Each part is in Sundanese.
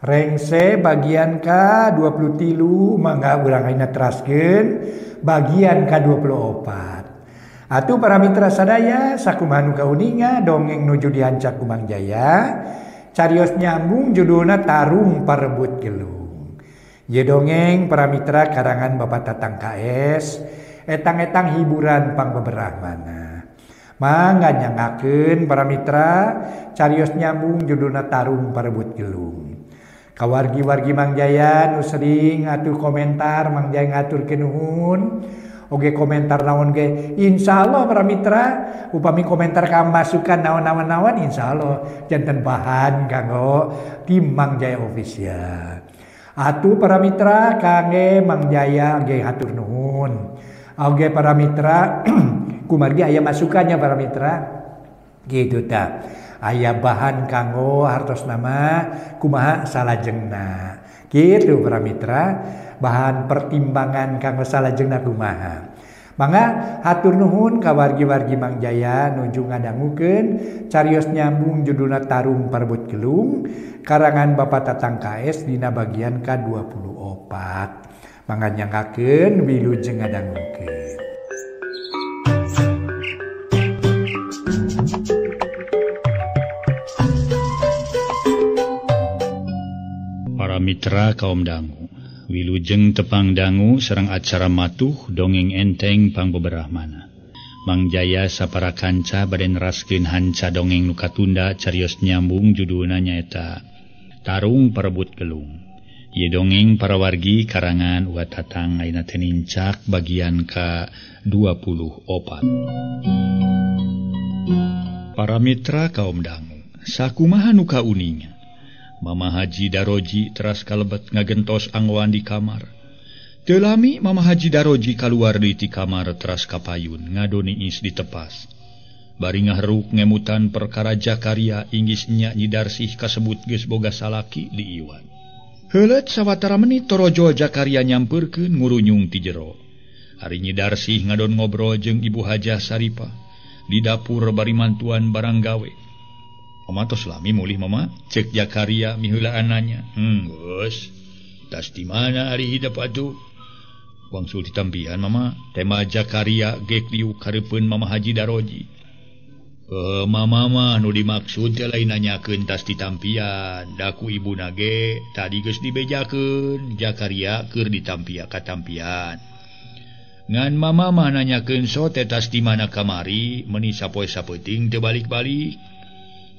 Rengse bagian ka-23 mangga urang ayeuna teraskeun bagian ka-24. Atuh para mitra sadaya sakumaha nu kauninga dongeng nuju dihancak ku Mang Jaya carios nyambung judulna Tarung Parebut Gelung. Ye dongeng para mitra karangan Bapak Tatang KS etang-etang hiburan pangbeberah mana. Mangga nyangakeun para mitra carios nyambung judulna Tarung Parebut Gelung. Kawargi-wargi Mang Jaya nu sering ngatur komentar Mang Jaya ngaturkeun nuhun. Oge komentar naon ge insyaallah para mitra upami komentar ka masukan naon-naon-naon insyaallah janten bahan kanggo tim Mang Jaya Official. Atuh para mitra kangge Mang Jaya ge hatur nuhun. Oge para mitra kumargi aya masukannya para mitra gitu ta aya bahan kanggo hartos nama kumaha salajengna gitu para mitra bahan pertimbangan kanggo salajengna kumaha. Mangga hatur nuhun ka wargi-wargi Mang Jaya nuju ngadangukeun carios nyambung judulna Tarung Parebut Gelung karangan Bapak Tatang KS dina bagian ka-24. Mangga nyanggakeun wilujeng ngadangukeun. Para mitra kaum dangu, wilujeng tepang dangu sareng acara matuh dongeng enteng pangbeberahmana. Mang Jaya sapara kanca bade neraskeun hanca dongeng nu katunda carios nyambung judulna nyaeta Tarung Parebut Gelung. Ieu dongeng para wargi karangan Wa Tatang ayeuna teh nincak bagian ka-24. Para mitra kaum dangu, sakumaha nu kauninga? Mama Haji Daroji teras kalebet ngagentos anggoan di kamar. Teu lami Mama Haji Daroji kaluar deui ti kamar teras kapayun ngadoni is ditepas. Bari ngaheruk ngemutan perkara Jakaria inggis nya Nyi Darsih kasebut geus boga salaki di Iwan. Heuleut sawatara menit torojo Jakaria nyampeurkeun ngurunyung ti jero. Ari Nyi Darsih ngadon ngobrol jeung Ibu Hajah Saripah di dapur bari mantuan barang gawe. Mama tos lami mulih mama, cek Jakaria miheulaan nanya. Geus. Tas di mana ari hidep atuh? Wangsul ditampian mama, tema Jakaria gek liuk kareupeun Mama Haji Daroji. Mama mah nu dimaksud teh lain nanyakeun tas ditampian, da ku ibuna ge tadi geus dibejakeun Jakaria keur ditampia katampian. Ngan mama mah nanyakeun sote tas di mana kamari, meuni sapoe sapeuting teu balik-balik.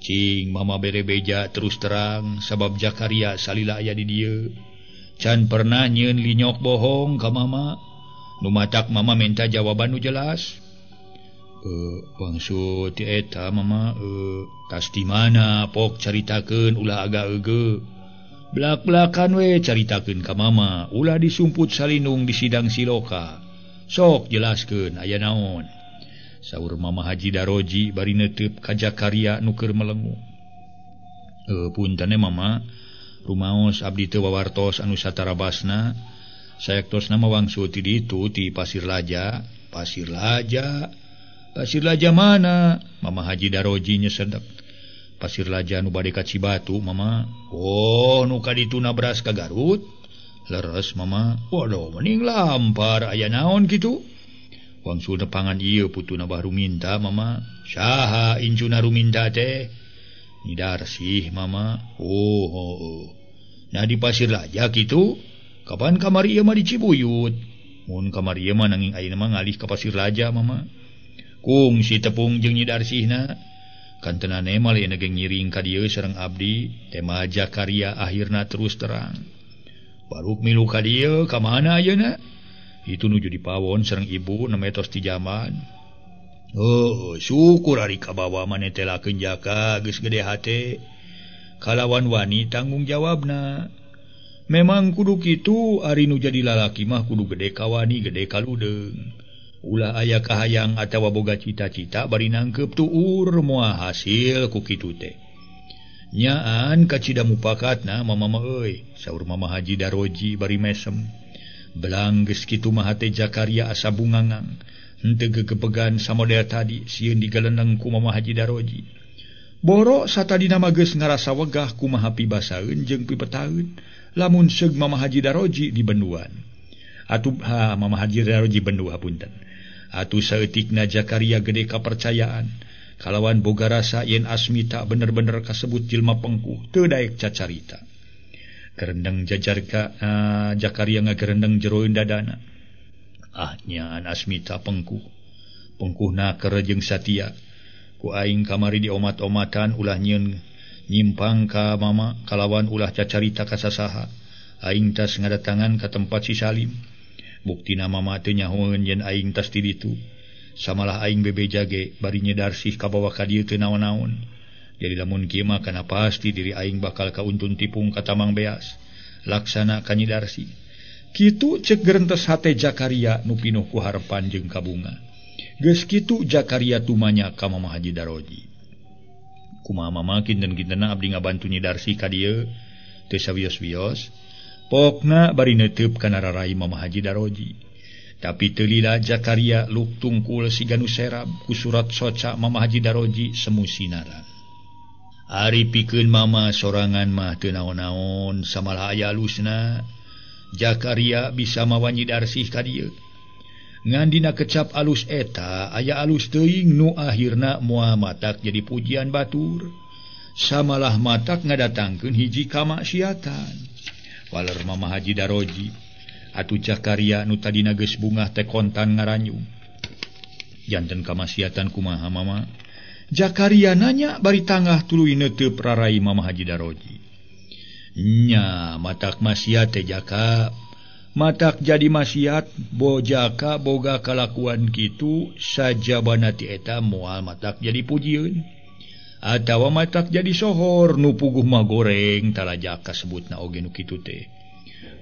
Cing mama bere beja terus terang sabab Jakaria salila aya di dieu. Can pernah nyieun linyok bohong ka mama. Nu matak mama minta jawaban nu jelas. Wangsul ti eta mama tas di mana pok caritakeun ulah agak euge. Blak-blakan we caritakeun ka mama, ulah disumput salinung di sidang siloka. Sok jelaskeun aya naon. Saur Mama Haji Daroji bari neuteub ka Jakaria nu keur melengu. Punten mama, rumaos abdi teu wawartos anu satarabasna. Sayaktosna mah wangsul ti ditu ti Pasir Laja. Pasir Laja. Pasir Laja mana? Mama Haji Daroji nyesedek. Pasir Laja nu bade ka Cibatu mama. Oh, nu ka ditu nabras ka Garut. Leres mama. Waduh, mending lampar aya naon kitu? Wangsul nepangan ieu putuna bah Ruminta mama. Saha incuna Ruminta teh? Nyi Darsih mama. Oh, oh, oh. Nah di Pasir Laja kitu? Kapan kamari ieu mah di Cibuyut? Mun kamari ieu mah nanging ayeuna mah ngalih ka Pasir Laja mama. Kungsi tepung jeung Nyi Darsihna. Kantenane mah lain ge ngiring ka dieu sareng abdi. Tema Jakaria akhirna terus terang. Baruk milu ka dieu ka mana ayeuna? Itu nuju dipawon sareng ibu nembe tos ti jaman. Oh, syukur ari kabawa maneh teh lakeun Jaka geus gede hate. Kalawan wani tanggung jawabna. Memang kudu kitu ari nu jadi lalaki mah kudu gede kawani gede kaludeung. Ulah aya kahayang atawa boga cita-cita bari nangkeup tuur moal hasil ku kitu teh. Nyaan kacida mupakatna mama mah euy, saur Mama Haji Daroji bari mesem. Belang geus kitu mah hate Jakaria asa bungangang. Henteu gegebegan samodel tadi sieun digaleneng ku Mama Haji Daroji. Boro satadina mah geus ngarasa wegah kumaha pibasaeun jeung pipetaeun lamun seug Mama Haji Daroji di benduan. Atuh ha Mama Haji Daroji bendu hapunten. Atuh saeutikna Jakaria gede kapercayaan kalawan boga rasa yen Asmita bener-bener kasebut jelma pengkuh teu daek cacarita. Gerendeng jajarka Jakaria ngagerendeng jeroeun dadana. Ah nyaan Asmita pengkuh. Pengkuhna keur jeung satia. Ku aing kamari diomat-omatan ulah nyieun nyimpang ka mama kalawan ulah cacarita ka sasaha. Aing tas ngadatangan ka tempat si Salim. Buktina mama teu nyahoeun yen aing tas ti ditu. Samalah aing bebeja ge bari nyedarsih kabawa ka dieu teu naon-naon. Jadi lamun kieu mah kana pasti diri aing bakal kauntun tipung ka Tamang Beas. Laksana ka Nyi Darsi. Kitu cek gerentes hate Jakaria nu pinuh ku harepan jeung kabunga. Geus kitu Jakaria tumanya ka Mama Haji Daroji. Kumaha mama kinten-kintenna abdi ngabantu Nyi Darsi ka dieu teu sawios-wios. Pokna bari neuteup kana rarai Mama Haji Daroji. Tapi teu lila Jakaria luk tungkul siga nu serab ku surat soca Mama Haji Daroji semu sinaran. Ari pikeun mama sorangan mah teu naon-naon samalah aya alusna. Jakaria bisa mawa Nyi Darsih ka dieu. Ngan dina kecap alus eta aya alus teuing nu akhirna moal matak jadi pujian batur. Samalah matak ngadatangkeun hiji kamaksiatan. Waler Mama Haji Daroji atuh Jakaria nu tadina geus bungah teh kontan ngaranyung. Janten kamaksiatan kumaha mama? Jakaria nanya bari tangah tuluy neuteup rarai Mama Haji Daroji. Nya matak maksiat teh Jaka. Matak jadi maksiat bojaka boga kalakuan kitu sajabana ti eta moal matak jadi pujieun atawa matak jadi sohor nu puguh mah goreng talajak kasebutna oge nu kitu teh.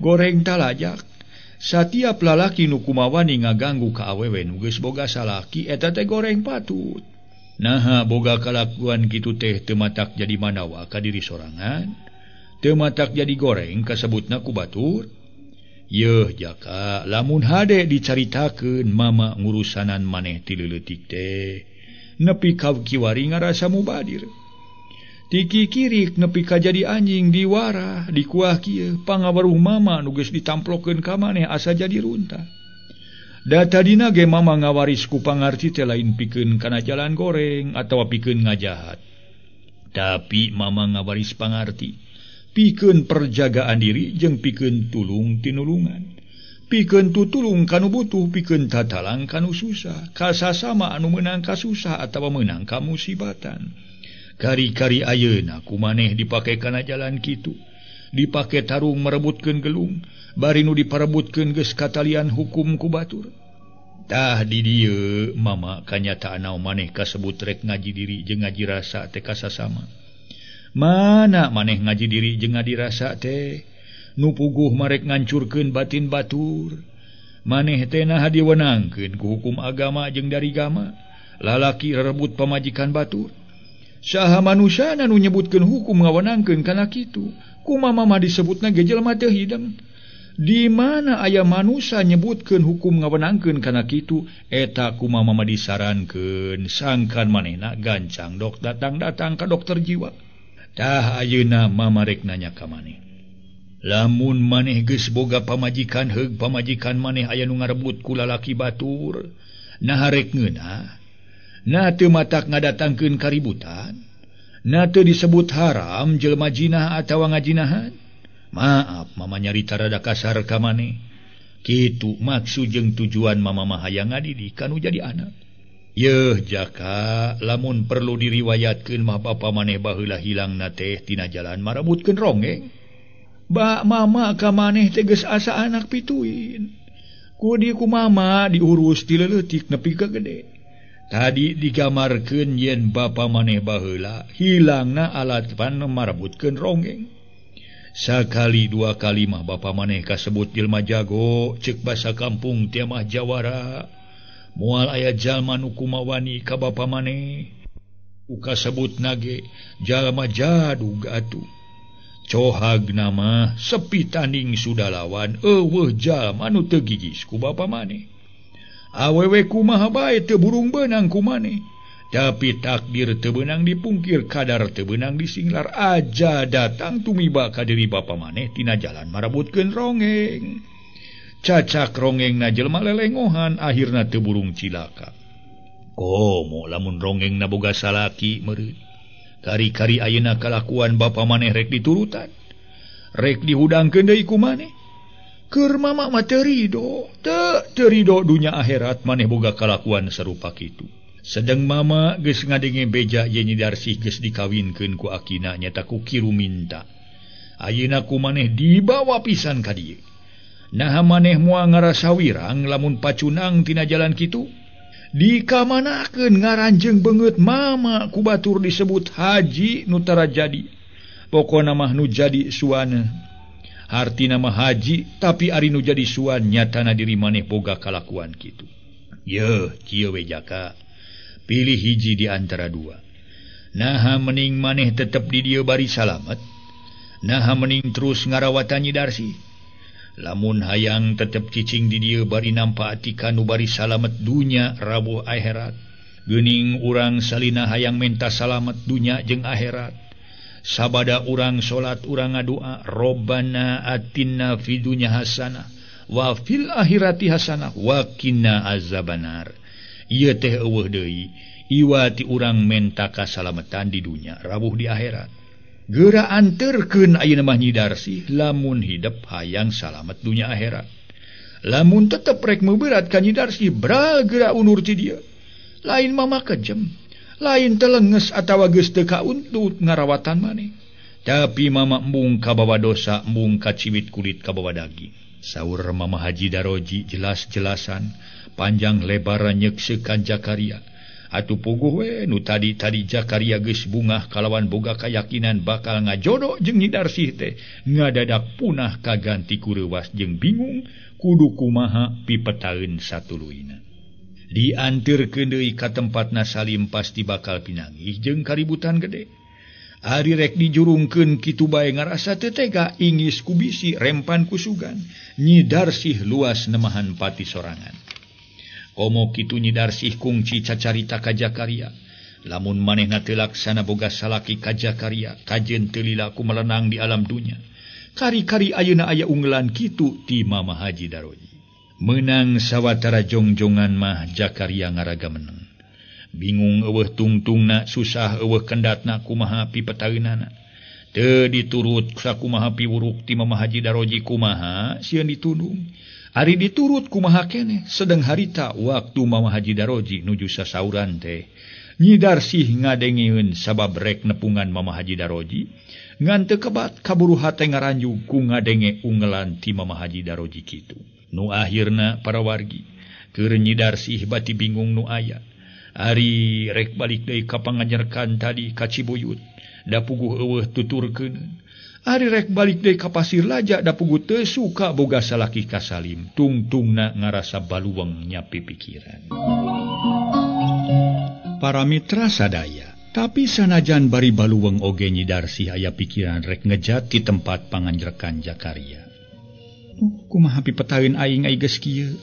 Goreng talajak satiap lalaki nu kumawani ngaganggu ka awewe nu geus boga salaki eta teh goreng patut. Naha boga kalakuan kitu teh teu matak jadi manawa ka diri sorangan, teu matak jadi goreng kasebutna ku batur. Yeuh Jaka, lamun hade dicaritakeun mama ngurusanan maneh ti leutik teh nepi ka kiwari ngarasa mubadir. Ti kikirik nepi ka jadi anjing diwarah dikuah kieu pangaweruh mama nu geus ditamplokeun ka maneh asa jadi runtah. Da tadina ge mama ngawaris ku pangarti teh lain pikeun kana jalan goreng atawa pikeun ngajahat. Tapi mama ngawaris pangarti pikeun perjagaan diri jeung pikeun tulung tinulungan. Pikeun tutulung kanu butuh, pikeun tatalang kanu susah, kasasama anu meunang kasusah atawa meunang kamusibatan. Kari-kari ayeuna ku maneh dipake kana jalan kitu. Dipake tarung merebutkeun gelung, bari nu diparebutkeun geus katalian hukum ku batur. Tah di dieu mama kanyataan maneh kasebut rek ngaji diri jeung ngaji rasa teh kasasama. Mana maneh ngaji diri jeung ngaji rasa teh nu puguh marek ngancurkeun batin batur. Maneh teh naha diwenangkeun ku hukum agama jeung dari gama lalaki rebut pamajikan batur. Saha manusana nu nyebutkeun hukum ngawenangkeun kana kitu? Kumaha mah disebutna ge jelema teu hideng. Di mana aya manusa nyebutkeun hukum ngawenangkeun kana kitu eta kumaha mah disarankeun sangkan manehna gancang dok datang-datang ka dokter jiwa. Tah ayeuna mama rek nanya ka maneh. Lamun maneh geus boga pamajikan heug pamajikan maneh aya nu ngarebut ku lalaki batur, naha rek ngeunah? Nah teu matak ngadatangkeun kaributan? Nah teu disebut haram jelema jinah atawa ngajinahan? Maaf mama nyarita rada kasar ka maneh. Kitu maksud jeung tujuan mama mah hayang ngadidik kanu jadi anak. Yeuh Jaka, lamun perlu diriwayatkeun mah bapa maneh baheula hilangna teh tina jalan marebutkeun ronggeng. Ba mama ka maneh teh geus asa anak pituin. Ku di ku mama diurus ti leutik nepi ka gede. Tadi digamarkeun yen bapa maneh baheula hilangna alat pan marebutkeun ronggeng. Sakali dua kali mah bapa maneh kasebut jelma jago, ceuk basa kampung teh mah jawara. Moal aya jalma nu kumawani ka bapa maneh. Kasebut nage jalma jadug atuh. Cohagna mah sepi tanding sudah lawan eueuh jalma nu teu gigis ku bapa maneh. Awewe kumaha bae teu burung beunang ku maneh. Tapi takdir teu beunang dipungkir, kadar teu beunang disinglar, aja datang tumiba ka diri bapa maneh tina jalan marebutkeun rongeng. Cacak rongengna jelema lelengohan akhirna teu burung cilaka. Komo lamun rongengna boga salaki meureun. Kari-kari ayeuna kalakuan bapa maneh rek diturutan. Rek dihudangkeun deui ku maneh. Keur mama mah teu rido, teu rido dunya akhirat maneh boga kalakuan sarupa kitu. Sedang mama geus ngadenge beja ye Nyi Darsih geus dikawinkeun ku akina nyata ku Ki Ruminta. Ayeuna ku maneh dibawa pisan ka dieu. Naha maneh moal ngarasa wirang lamun pacunang tina jalan kitu? Dikamanakeun ngaranjeung beungeut mama ku batur disebut haji nu tara jadi. Pokona mah nu jadi suan. Hartina mah haji tapi ari nu jadi suan nyatana diri maneh boga kalakuan kitu. Yeuh, kieu we Jaka. Pilih hiji di antara dua. Naha mening maneh tetep di dieu bari salamet. Naha mening terus ngarawatan Nyi Darsih. Lamun hayang tetep cicing di dieu bari nampaatikan nu bari salamet dunya rabuh akhirat. Geuning urang salina hayang menta salamet dunya jeung akhirat. Sabada urang salat urang ngadua Robbana atina fid dunya hasanah wa fil akhirati hasanah wa qina azabannar. Ieu teh eueuh deui iwati urang menta kasalametan di dunya rabuh di akhirat. Geura anterkeun ayeuna mah Nyi Darsih lamun hidep hayang salamet dunya akhirat. Lamun tetep rek meuberat ka Nyi Darsih bra geura unur ti dieu. Lain mama kejem, lain telenges atawa geus teu kauntut ngarawatan maneh. Tapi mama embung kabawa dosa, embung kaciwit kulit kabawa daging. Saur Mama Haji Daroji jelas-jelasan panjang lebar nyeksekan Jakaria. Atuh puguh we nu tadi-tadi Jakaria geus bungah kalawan boga kayakinan bakal ngajodo jeung Nyi Darsih teh ngadadak punah kaganti ku reuwas jeung bingung kudu kumaha pipetaeun satuluyna. Dianterkeun deui ka tempatna Salim pasti bakal pinanggih jeung kaributan gede. Ari rek dijurungkeun kitu bae ngarasa teu tega ingis ku bisi rempan ku sugan. Nyi Darsih luas nemahan pati sorangan. Komo kitu Nyi Darsih kungci cacarita ka Jakaria. Lamun manehna teu laksana boga salaki ka Jakaria, kajeun teu lila ku melenang di alam dunya. Kari-kari ayeuna aya unggelan kitu ti Mama Haji Daroji. Meunang sawatara jongjongan mah Jakaria ngaraga meneng. Bingung eueuh tungtungna, susah eueuh kendatna kumaha pipetaeunana. Teu diturut sakumaha piwuruk ti Mama Haji Daroji kumaha sieun ditundung. Ari diturut kumaha keneh sedeng harita waktu Mama Haji Daroji nuju sasauran teh. Nyi Darsih ngadengeun sabab rek nepungan Mama Haji Daroji ngan teu kebat kaburu hate ngaranjug ku ngadenge ungelan ti Mama Haji Daroji kitu. Nu akhirna para wargi keur Nyi Darsih bati bingung nu aya. Ari rek balik deui ka pangajerkan tadi ka Cibuyut da puguh eueuh tuturkeun. Ari rek balik deui ka Pasir Laja da puguh teu suka boga salaki ka Salim. Tungtungna ngarasa baluweng nyapi pikiran. Para mitra sadaya, tapi sanajan bari baluweng oge Nyi Darsih aya pikiran rek ngejat di tempat panganjerkan Jakaria. Kumaha pipetaeun aing ai geus kieu?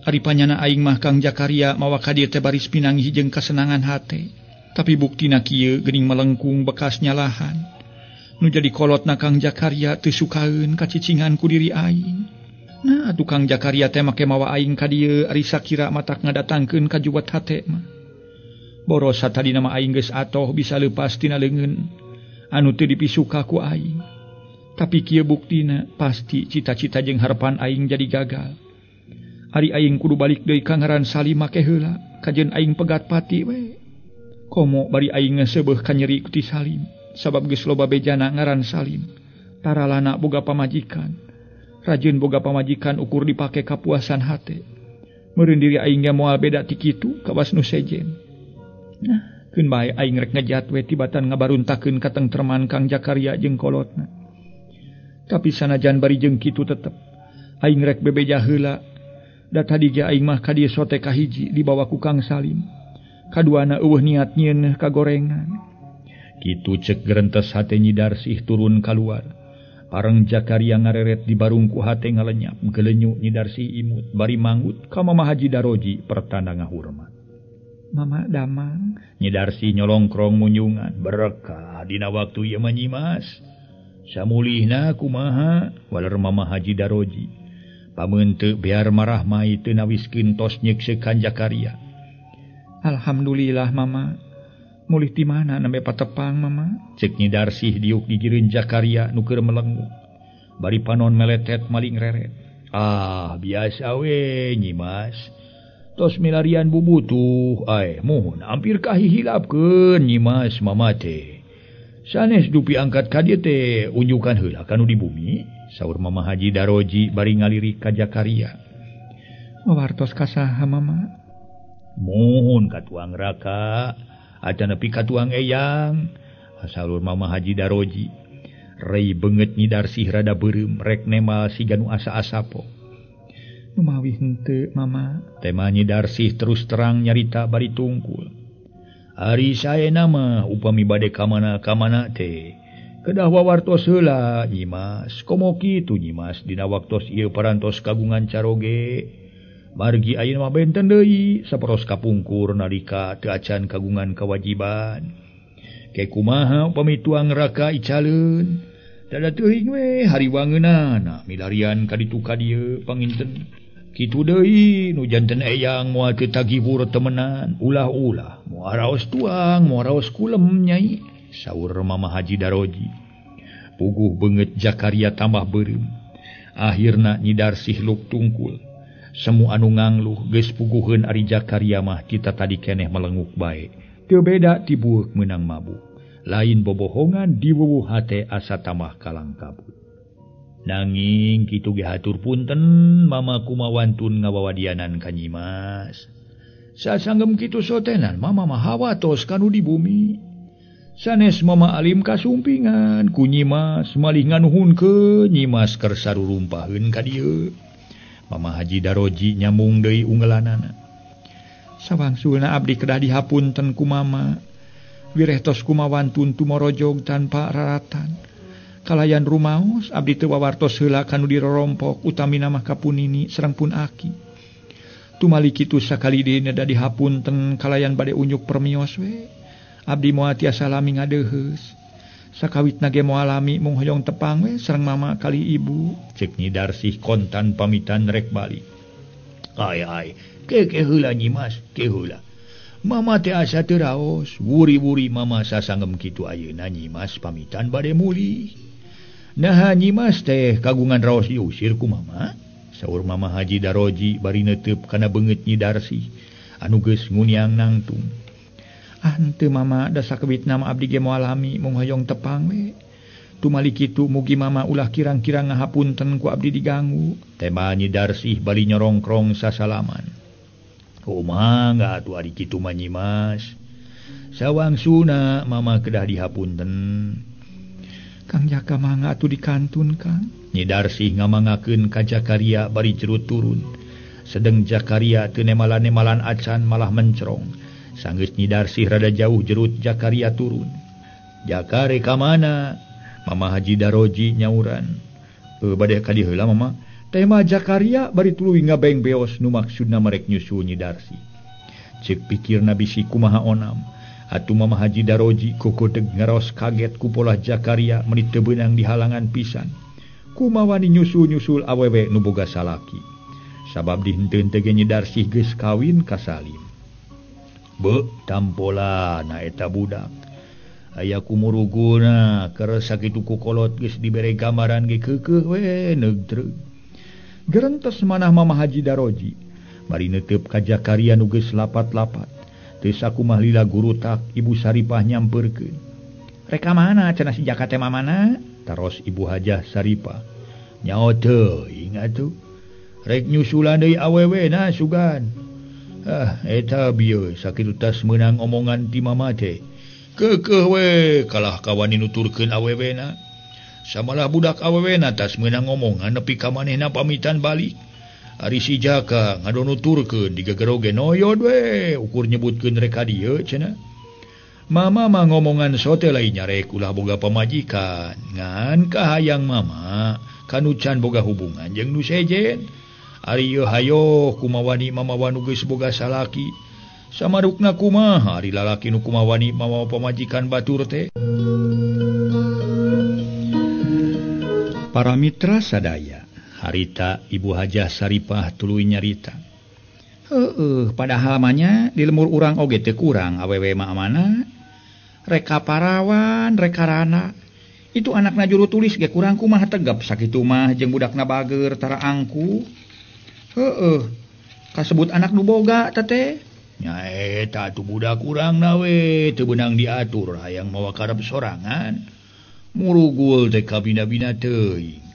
Ari panyana aing mah Kang Jakaria mawa ka dieu teh baris pinanggih jeung kasenangan hate. Tapi buktina kieu geuning melengkung bekas nyalahan. Nu jadi kolotna Kang Jakaria teu sukaeun kacicingan ku diri aing. Nah, atuh Kang Jakaria teh make mawa aing ka dieu ari sakira matak ngadatangkeun kajuwet hate mah. Boros satadina mah aing geus atoh bisa leupas tina leungeun anu teu dipisuka ku aing. Tapi kieu buktina pasti cita-cita jeung harapan aing jadi gagal. Ari aing kudu balik deui ka ngaran Salim make heula, kajeun aing pegat pati we. Komo bari aing ngeseubeuh ka nyeri ku ti Salim, sabab geus loba bejana ngaran Salim. Taralana boga pamajikan. Rajin boga pamajikan ukur dipake kapuasan hate. Meureun diri aing ge moal beda ti kitu kawas nu sejen. Nah, keun bae aing rek ngejat we tibatan ngabaruntakeun katengtreman Kang Jakaria jeung kolotna. Tapi sanajan bari jeung kitu tetep aing rek bebeja heula. Da tadi ge aing mah ka dieu sote kahiji dibawa ku Kang Salim. Kaduana eueuh niat nyieun kagorengan. Kitu cek gerentes hate Nyi Darsih turun kaluar. Pareng Jakaria ngareret di barungku hate ngalenyap, gelenyu Nyi Darsih imut bari manggut ka Mama Haji Daroji pertanda ngahurmat. Mama damang. Nyi Darsih nyolongkrong munjungan berkah dina waktu ieu mah Nyimas. Samulihna kumaha waler Mama Haji Daroji. Pameunteuk biar marah mai teu nawiskeun tos nyeuksekan Jakaria. Alhamdulillah Mama. Mulih ti mana nembe patepang Mama? Cek Nyi Darsih diuk gigireun Jakaria nu keur melenguk. Bari panon meletet maling reret. Ah, biasa we Nyimas. Tos milarian bubutuh, ae muhun hampir kahihilapkeun Nyimas mama teh. Sanes dupi angkat ka dieu teh unjukan heula ka nu di bumi, saur Mama Haji Daroji bari ngalirik ka Jakaria. Mawartos ka saha Mama? Muhun ka tuang raka, acan nepi ka tuang eyang, saur Mama Haji Daroji. Rei beungeut Nyi Darsih rada beureum rek nemal siga nu asa-asapo. Numawi henteu Mama? Tema Nyi Darsih terus terang nyarita bari tungkul. Ari saena mah upami bade ka mana-kamana teh kedah wawartos heula Nyimas. Komo kitu Nyimas dina waktos ieu parantos kagungan caroge. Margi ayeuna mah benten deui saperos kapungkur nalika teu acan kagungan kewajiban. Ke kumaha upami tuang raka icaleun. Dada teuing we hariwangeunana milarian ka ditu ka dieu panginten. Kitu deui nu janten eyang moal teu tagibur temenan, ulah-ulah moal raos tuang, moal raos kulem nyai, saur Mama Haji Daroji. Puguh beungeut Jakaria tambah beureum. Akhirna Nyi Darsih luk tungkul. Semu anu ngangluh geus puguheun ari Jakaria mah kita tadi keneh melenguk bae. Teu beda ti bueuk meunang mabuk. Lain bobohongan diwuwuh hate asa tambah kalang kabut. Nanging kitu ge hatur punten mama kumawantun ngawawadianan ka Nyimas. Sasanggem kitu sotenan mama mah hawatos kanu di bumi. Sanes mama alim kasumpingan ku Nyimas malih nganuhunkeun Nyimas keur sarurumpaheun ka dieu. Mama Haji Daroji nyambung deui unggelanana. Sawangsulna abdi kedah dihapunten ku mama. Wireh tos kumawantun tumorojog tanpa raratan. Kalayan rumaos abdi teu wawartos heula kanu dirorompok utamina mah ka punini sareng pun aki. Tumali kitu sakali deui da dihapunten kalayan bade unjuk permios we. Abdi moal tiasa lami ngadeuheus. Sakawitna ge moal lami mung hoyong tepang we sareng mama kali ibu. Cek Nyi Darsih kontan pamitan rek balik. Ai ai, ke heula Nyimas, ke heula. Mama teh asa teu raos, wuri-wuri mama sasanggem kitu ayeuna Nyimas pamitan bade mulih. Naha Nyimas teh kagungan raos diusir ku mama? Saur Mama Haji Daroji bari neuteub kana beungeut Nyi Darsih anu geus nguniang nangtung. Ah henteu mama, da sakewitna mah abdi ge moal lami mung hoyong tepang we. Tumali kitu mugi mama ulah kirang-kirang ngahapunten ku abdi diganggu. Tema Nyi Darsih bari nyorongkrong sasalaman. Kumaha atuh ari kitu mah Nyimas? Sawangsuna mama kedah dihapunten. Kang Jaka mangga atuh dikantun Kang. Nyi Darsih ngamangakeun ka Jakaria bari jerut turun. Sedeng Jakaria teu nemalan-nemalan acan malah mencerong. Sanggeus Nyi Darsih rada jauh jerut Jakaria turun. Jakare ka mana? Mama Haji Daroji nyauran. Bade ka dieu heula mama. Tema Jakaria bari tuluy ngabeng beos nu maksudna marek nyusul Nyi Darsih. Ceuk pikirna bisi kumaha onam. Atuh Mama Haji Daroji kokodeg ngaraos kaget ku polah Jakaria meuni teu beunang dihalangan pisan. Kumawani nyusul-nyusul awewe nu boga salaki. Sabab dihenteun teh ge Nyi Darsih geus kawin ka Salim. Beuh tampolana eta budak. Aya kumuruguna keur sakitu ku kolot geus dibere gambaran ge keukeuh we neugtreug. Gerentes manah Mama Haji Daroji bari neuteub ka Jakaria nu geus lapat-lapat. Teu sakumah lila gurutak Ibu Saripah nyampeurkeun. Rek ka mana cenah si Jaka teh mamana? Taros Ibu Hajah Saripah. Nyaho teuing atuh. Rek nyusulan deui awewena sugan. Ah eta bieu sakitu tas meunang omongan ti mama teh. Keukeuh we kalah kawani nuturkeun awewena. Samalah budak awewena tas meunang ngomongan nepi ka manehna pamitan balik. Ari si Jaka ngadonuturkeun digegero ge noyod we ukur nyebutkeun rek ka dieu cenah. Mama mah ngomongan sote lain nyarek ulah boga pamajikan ngan kahayang mama kanu can boga hubungan jeung nu sejen. Ari ieu hayo kumawani mama wanu geus boga salaki. Samarukna kumaha ari lalaki nu kumawani mawa pamajikan batur teh. Para mitra sadaya, harita Ibu Hajah Saripah tuluy nyarita. Heueuh, padahal mah nya di lemur urang oge teu kurang awewe mah amana. Reka parawan, reka rana. Itu anakna juru tulis ge kurang kumaha tegap sakitu mah jeung budakna bager tara angku. Heueuh, kasebut anak nu boga teh. Nyaeta atuh budak urang na we teu beunang diatur hayang mawa karep sorangan. Murugul teh kabina-bina teuing.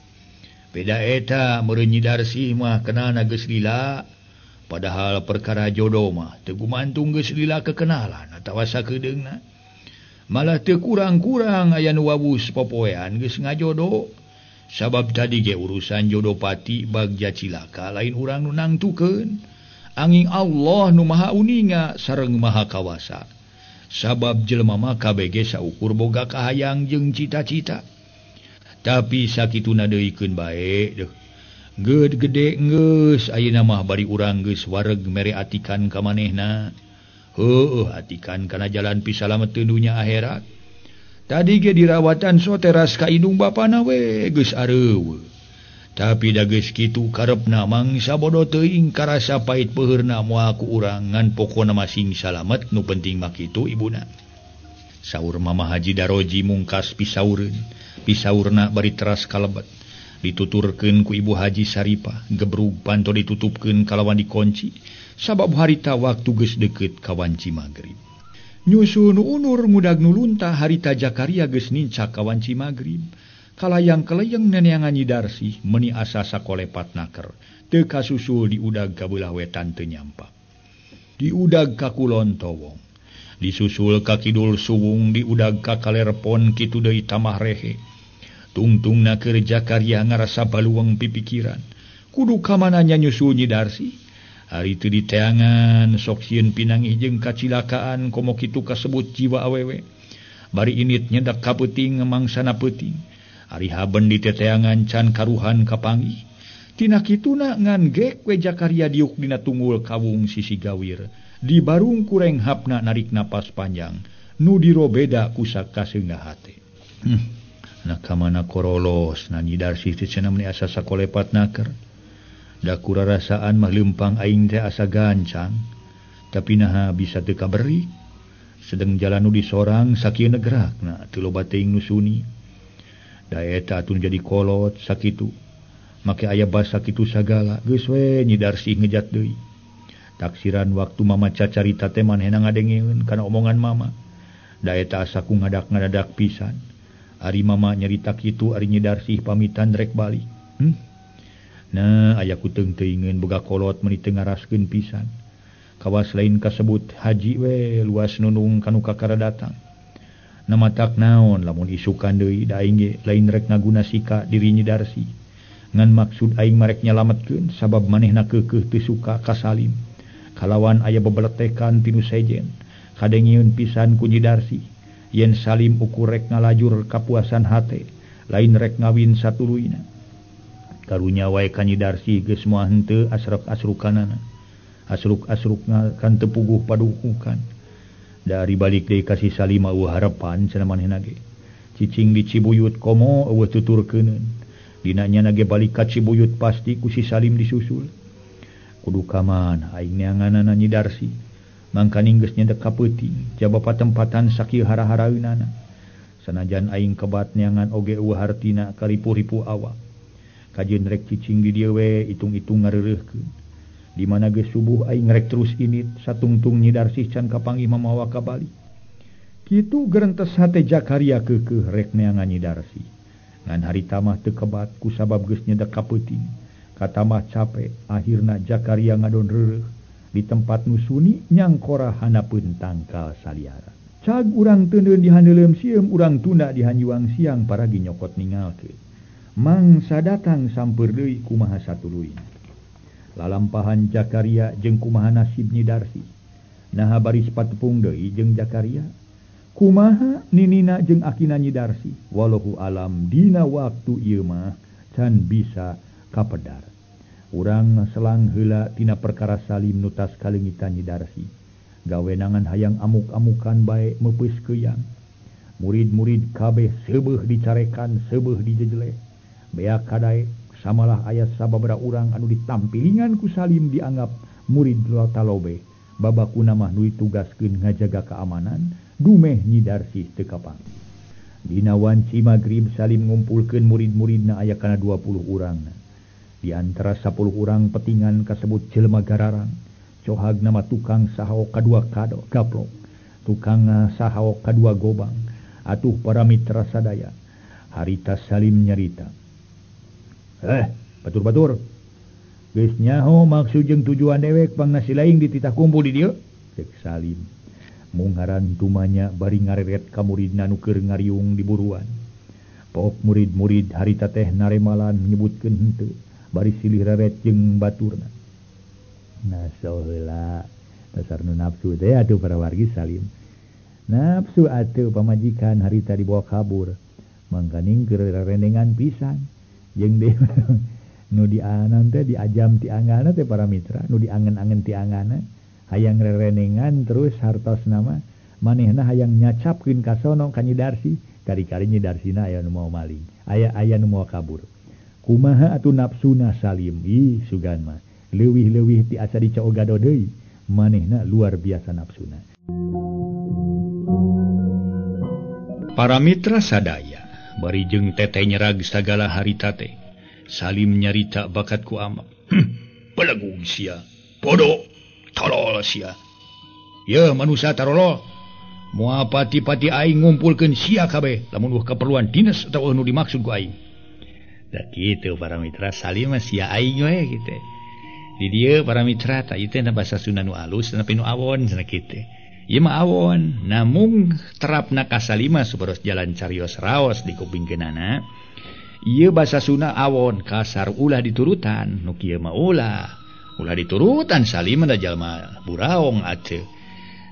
Beda eta meureun Nyi Darsih mah kenalna geus lila. Padahal perkara jodoh mah teu gumantung geus lila kekenalan atawa sakedeungna. Malah teu kurang-kurang aya nu wawus popoean geus ngajodoh. Sabab tadi ge urusan jodoh pati bagja cilaka lain urang nu nangtukeun. Angin Allah nu maha uninga sareng maha kawasa. Sabab jelema mah kabeh saukur boga kahayang jeung cita-cita. Tapi sakituna deuikeun bae deuh. Geut gede geus ayeuna mah bari urang geus wareg mere atikan ka manehna. Heueuh atikan kana jalan pisalameteun dunya akhirat. Tadi ge dirawatan so teras ka indung bapana we geus areuweuh. Tapi da geus kitu karepna mangsa bodoh teuing karasa pait peuheurna moal ku urang ngan pokona mah sing salamet nu penting mah kitu ibuna. Saur Mama Haji Daroji mungkas pisaureun, pisaurna bari teras kalebet. Dituturkeun ku Ibu Haji Saripah, gebrug panto ditutupkeun kalawan dikunci sabab harita waktu geus deukeut ka wanci magrib. Nyusun unur ngudag nu luntah harita Jakaria geus nincak ka wanci magrib. Kalayang keleyeng neneangan Nyi Darsih meuni asa sakolepat naker teu kasusul diudag ka beulah wetan teu nyampak. Diudag ka kulon towong, disusul ka kidul suwung, diudag ka kalerpon kitu deui tamah rehe. Tungtungna keur Jakaria ngarasa baluang pipikiran. Kudu ka mana nya nyusul Nyi Darsih? Ari teu diteangan sok sieun pinangih jeung kacilakaan komo kitu kasebut jiwa awewe. Bari init nyedak ka peuting mangsana peuting. Ari haben diteteangan can karuhan kapanggih. Tina kituna ngan gek we Jakaria diuk dina tunggul kawung sisi gawir. Di barung kureng hapna narik napas panjang. Nu dirobeda ku sakaseungah hate. Nah kamana korolos na Nyi Darsih teh cenah meuni asa sakolepat naker. Da kurarasaan mah leumpang aing teh asa gancang. Tapi naha bisa teu kaberi. Sedeng jalan nu disorang sakieu gerakna teu loba teuing nu suni. Da eta atuh jadi kolot sakitu. Make aya basa kitu sagala geus we Nyi Darsih ngejat deui. Taksiran waktu mama cacarita teh manehna ngadengeun kana omongan mama. Da eta asa ku ngadak-ngadadak pisan. Ari mama nyarita kitu ari Nyi Darsih pamitan rek balik. Nah aya ku teung-teuingeun boga kolot meuni teu ngaraskeun pisan. Kawas lain kasebut haji we luas nunung kanu kakara datang. Namatak naon lamun isukan deui da aing ge lain rek ngaguna sika diri Nyi Darsih. Ngan maksud aing marek nyalametkeun sabab manehna keukeuh teu suka ka Salim. Kalawan aya bebeletekan tinu sejen. Kadengeun pisan ku Nyi Darsih. Yen Salim ukur rek ngalajur kapuasan hate, lain rek ngawin satuluyna. Karunya wae ka Nyi Darsih geus moal henteu asruk-asrukanana. Asruk-asrukna kan teu puguh padukukan. Dari balik deui ka si Salim eueuh harepan cenah manehna ge. Cicing di Cibuyut komo eueuh tuturkeuneun. Dina nya ge balik ka Cibuyut pasti ku si Salim disusul. Kudu ka mana aing neanganana Nyi Darsih. Mangkaning geus nyedek ka peuting jaba patempatan sakieu hara-haraeunana. Sanajan aing kebat neangan oge eueuh hartina karipu-ripu awak. Kajeun rek cicing di dieu we itung-itung ngareureurkeun. Di mana geus subuh aing rek terus init satungtung Nyi Darsih can kapanggih mamawa ka balik. Kitu gerentes hate Jakaria keukeuh rek neangan Nyi Darsih. Ngan harita mah teu kebat ku sabab geus nyedek ka peuting. Katamah cape akhirna Jakaria ngadon reureuh di tempat nu suni nyangkora hanapeun tangkal saliara. Cag urang teuneun di handeuleum sieum urang tunda di hanjuang siang paragi nyokot ningalkeun. Mangsa datang sampeur deui kumaha satuluyna. Lalampahan Jakaria jeung kumaha nasib Nyi Darsih. Naha baris patepung deui jeung Jakaria. Kumaha ninina jeung akina Nyi Darsih. Wallahu alam dina waktu ieu mah can bisa kapedar. Urang selang heula tina perkara Salim nu tas kaleungitan Nyi Darsih. Gawenangan hayang amuk-amukan bae meupeus keuyang. Murid-murid kabeh seubeuh dicarekan, seubeuh dijejeleh. Beak kadaek samalah aya sababaraha urang anu ditampilingan ku Salim dianggap murid talobe. Babakuna mah nu ditugaskeun ngajaga keamanan, dumeh Nyi Darsih teu kapanggih. Dina wanci magrib Salim ngumpulkeun murid-muridna aya kana 20 urangna. Di antara 10 urang petingan kasebut jelema gararang. Cohag nama tukang sahao kadua kado gaplok, tukang sahao kadua gobang. Atuh para mitra sadaya, harita Salim nyarita. Batur-batur. Geus nyaho maksud jeung tujuan dewek pangna silaing dititah kumpul di dieu? Cek Salim. Mungharan tumanya bari ngareret ka muridna nu keur ngariung di buruan. Pok murid-murid harita teh naremalan nyebutkeun henteu, bari silih reret jeung baturna. Nah heula dasar nu nafsu teh atuh para wargi Salim. Nafsu atuh pamajikan harita dibawa kabur. Mangkaning keur rerendengan pisan. Jeung deui nu dianan teh diajam ti anggana teh para mitra, nu diangen-angen ti anggana hayang rerendengan terus hartos nama manehna hayang nyacapkeun ka sono ka Nyi Darsih, kari-kari Nyi Darsihna aya nu mau maling, aya nu mau kabur. Kumaha atuh nafsuna Salim? Ih sugan mah leuwih-leuwih ti asa dicoogado deui, manehna luar biasa nafsuna. Para mitra sadaya, bari jeung teteh nyerag sagala harita teh. Salim nyarita bakat ku amak. Belagung sia, bodoh, tolol sia. Ye manusia tarolol. Moal pati-pati aing ngumpulkeun sia kabeh lamun eueuh keperluan dinas atawa nu dimaksud ku aing. Da kitu para mitra, Salim mah sia aing we kitu. Di dieu para mitra tah ieu teh basa Sunda nu alus tapi nu awon cenah kitu. Ieu mah awon, namung terapna ka Salim mah supados jalan carios raos di kupingkeunana. Ieu basa Sunda awon kasar ulah diturutan, nu kieu mah ulah. Ulah diturutan Salim mah da jalma buraong atuh.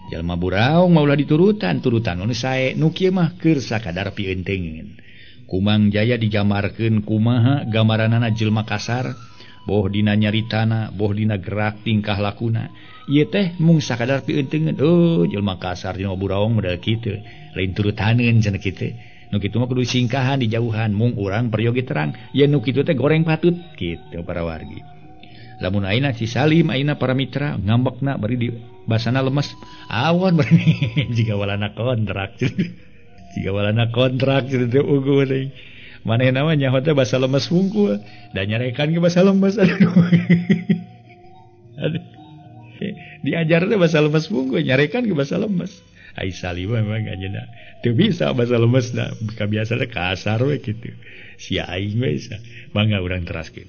Jalma buraong mah ulah diturutan, turutan nu sae, nu kieu mah keur sakadar pieunteuneun. Kumang Jaya digambarkeun kumaha gambaranana jelma kasar, boh dina nyaritana, boh dina gerak tingkah lakuna. Ieu teh mung sakadar pieunteuneun, oh jelma kasar jelma buraong model kitu, lain turutaneun cenah kitu. Nu kitu mah kudu singkahan dijauhan, mung urang peryogi terang, ye nu kitu teh goreng patut kitu para wargi. Lamun ayeuna si Salim ayeuna para mitra ngambekna bari di basana lemes, awon bari jiga walana kontrak. Jiga walana kontrak kitu teh unggul deui. Manehna mah nyaho teh basa lemes wungkul, da nyarekan ge basa lemes. Aduh. Aduh. Diajar teh basa lemes wungkul, nyarekan ge basa lemes. Ai Salim memang anjeunna teu bisa basa lemesna, kabiasana kasar we kitu. Sia aing we sa. Mangga urang teraskeun.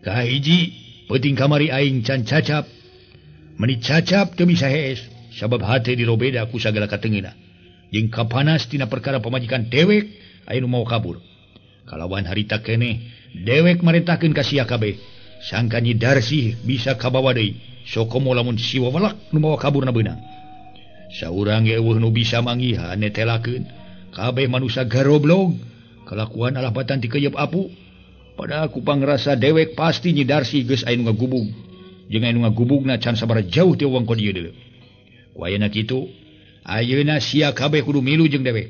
Kahiji peuting kamari aing can cacap. Meni cacap teu bisa hees, sabab hate dirobeda ku sagala katengeuna. Jeung kapanas tina perkara pamajikan dewek aya nu mau kabur. Kalawan harita keneh dewek marentahkeun ka sia kabeh. Sangka Nyi Darsih bisa kabawa deui. Sokomo lamun si wawalak nu mawa kaburna beunang. Saurang ge eueuh nu bisa manggihan netelakeun. Kabeh manusia garoblog, kalakuan alah batan ti keyep apu. Padahal ku pangrasa dewek pasti Nyi Darsih geus aya nu ngagubug. Jeung aya nu ngagubugna can sabaraha jauh ti wewengkon ieu deuleu. Ku ayeuna kitu, ayeuna sia kabeh kudu milu jeung dewek.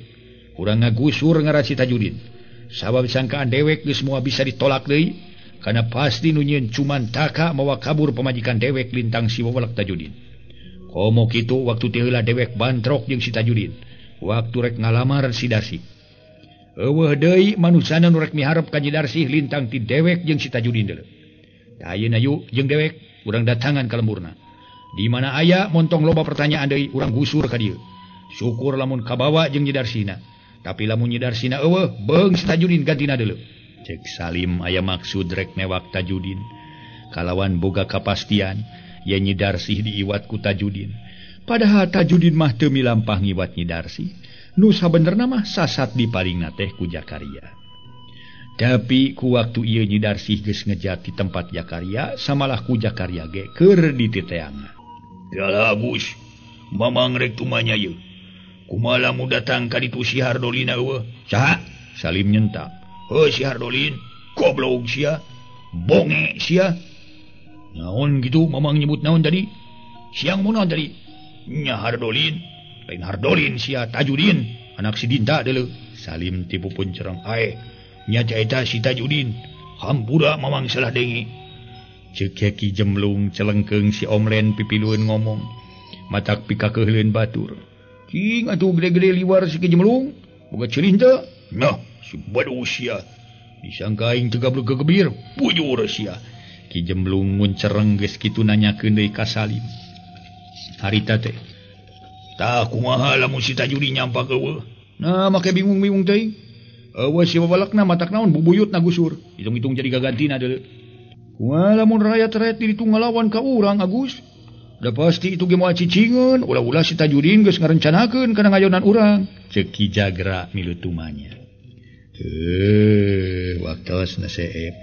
Urang ngagusur ngaran si Tajudin. Sabab sangkaan dewek geus moal bisa ditolak deui. Karena pasti nu nyieun cuman taka mawa kabur pamajikan dewek lintang si wawalak Tajudin. Komo kitu waktu teh heula dewek bantrok jeung si Tajudin. Waktu rek ngalamar si Darsih. Eueuh deui manusana nu rek miharep ka Nyi Darsih lintang ti dewek jeung si Tajudin deuleu. Tah ayeuna yuk jeung dewek urang datangan ka lemburna. Di mana aya montong loba pertanyaan deui urang gusur ka dieu. Syukur lamun kabawa jeung Nyi Darsihna. Tapi lamun Nyi Darsihna eueuh beung si Tajudin gantina deuleu. Cek Salim aya maksud rek newak Tajudin. Kalawan boga kapastian ye Nyi Darsih diiwat ku Tajudin. Padahal Tajudin mah teu milampah ngiwat Nyi Darsih. Nu sabenerna mah sasat dipalingna teh ku Jakaria. Tapi ku waktu ieu Nyi Darsih geus ngejat di tempat Jakaria, samalah ku Jakaria ge keur dititeangan. Galabus, mamang rek tumanya ieu. Kumaha lamun datang ka ditu si Hardolina eueuh? Saha? Salim nyentak. Heuh si Hardolin, goblok sia, bonge sia. Naon gitu mamang nyebut naon tadi? Siang mun naon tadi? Nya Hardolin. Lain Hardolin sia Tajudin, anak si Dinta deuleu. Salim tipu puncereng ae. Nya eta si Tajudin. Hampura mamang salah denge. Ceuk Ki Jemlung celengkeung si Omlen pipilueun ngomong. Matak pikakeuhleun batur. Cing atuh gede-gede liwar si Ki Jemlung. Boga ceulih teu? Nah, si badu sia. Disangka aing teu gablek gegebir, bujur sia. Ki Jemlung nguncereng geus kitu nanyakeun deui ka Salim. Harita teh. Tah kumaha lamun si Tajudin nyampak eueuh? Nah, make bingung-bingung teuing. Eueuh si babalakna matak naon bubuyut na gusur. Hitung-hitung jadi gagantina deuleu. Kumaha lamun rakyat-rakyat di ditu ngalawan ka urang Agus? Da pasti itu ge moal cicingeun, ulah-ulah si Tajudin geus ngarencanakeun kana ngayonan urang. Ceuk Ki Jagra milu tumanya. Waktosna seep.